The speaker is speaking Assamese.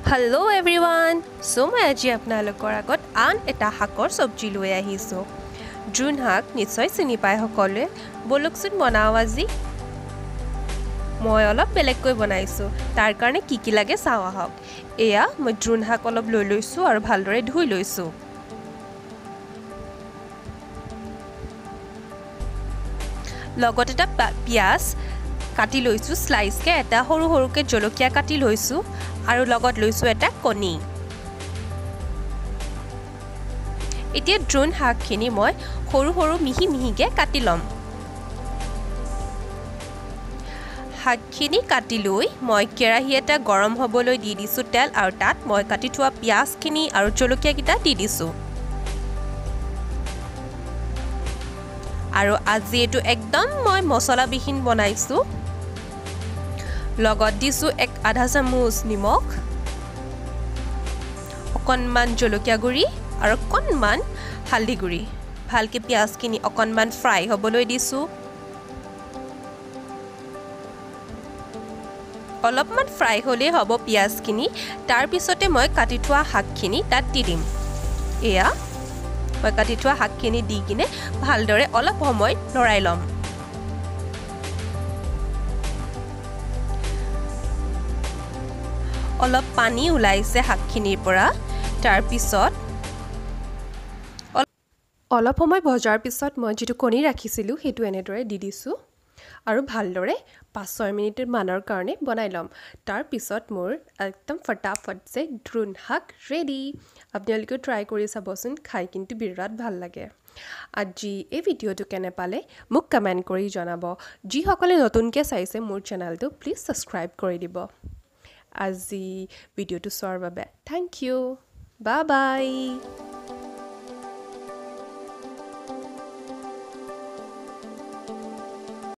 হেল্ল' এভৰিৱান, চ' মই আজি আপোনালোকৰ আগত আন এটা শাকৰ চব্জি লৈ আহিছোঁ। দ্ৰোণ শাক নিশ্চয় চিনি পায় সকলোৱে। ব'লকচোন বনাওঁ। আজি মই অলপ বেলেগকৈ বনাইছোঁ, তাৰ কাৰণে কি কি লাগে চাওঁ আহক। এয়া মই দ্ৰোণ শাক অলপ লৈ লৈছোঁ আৰু ভালদৰে ধুই লৈছোঁ। লগত এটা পিঁয়াজ কাটি লৈছোঁ শ্লাইচকৈ, এটা সৰু সৰুকৈ জলকীয়া কাটি লৈছোঁ আৰু লগত লৈছোঁ এটা কণী। এতিয়া দ্ৰোণ শাকখিনি মই সৰু সৰু মিহি মিহিকৈ কাটি ল'ম। শাকখিনি কাটি লৈ মই কেৰাহী এটা গৰম হ'বলৈ দি দিছোঁ তেল, আৰু তাত মই কাটি থোৱা পিঁয়াজখিনি আৰু জলকীয়াকেইটা দি দিছোঁ। আৰু আজি এইটো একদম মই মছলাবিহীন বনাইছোঁ। লগত দিছোঁ এক আধা চামুচ নিমখ, অকণমান জলকীয়া গুড়ি আৰু অকণমান হালধি গুড়ি। ভালকৈ পিঁয়াজখিনি অকণমান ফ্ৰাই হ'বলৈ দিছোঁ। অলপমান ফ্ৰাই হ'লেই হ'ব পিঁয়াজখিনি। তাৰপিছতে মই কাটি থোৱা শাকখিনি তাত দি দিম। এয়া মই কাটি থোৱা শাকখিনি দি কিনে ভালদৰে অলপ সময় লৰাই ল'ম। অলপ পানী ওলাইছে শাকখিনিৰ পৰা। তাৰপিছত অলপ সময় ভজাৰ পিছত মই যিটো কণী ৰাখিছিলোঁ সেইটো এনেদৰে দি দিছোঁ আৰু ভালদৰে 5-6 মিনিটমানৰ কাৰণে বনাই ল'ম। তাৰপিছত মোৰ একদম ফটাফটছে দ্ৰোণ শাক ৰেডি। আপোনালোকেও ট্ৰাই কৰি চাবচোন, খাই কিন্তু বিৰাট ভাল লাগে। আজি এই ভিডিঅ'টো কেনে পালে মোক কমেণ্ট কৰি জনাব। যিসকলে নতুনকৈ চাইছে মোৰ চেনেলটো প্লিজ ছাবস্ক্ৰাইব কৰি দিব। আজি ভিডিঅ'টো চোৱাৰ বাবে thank U, bye bye.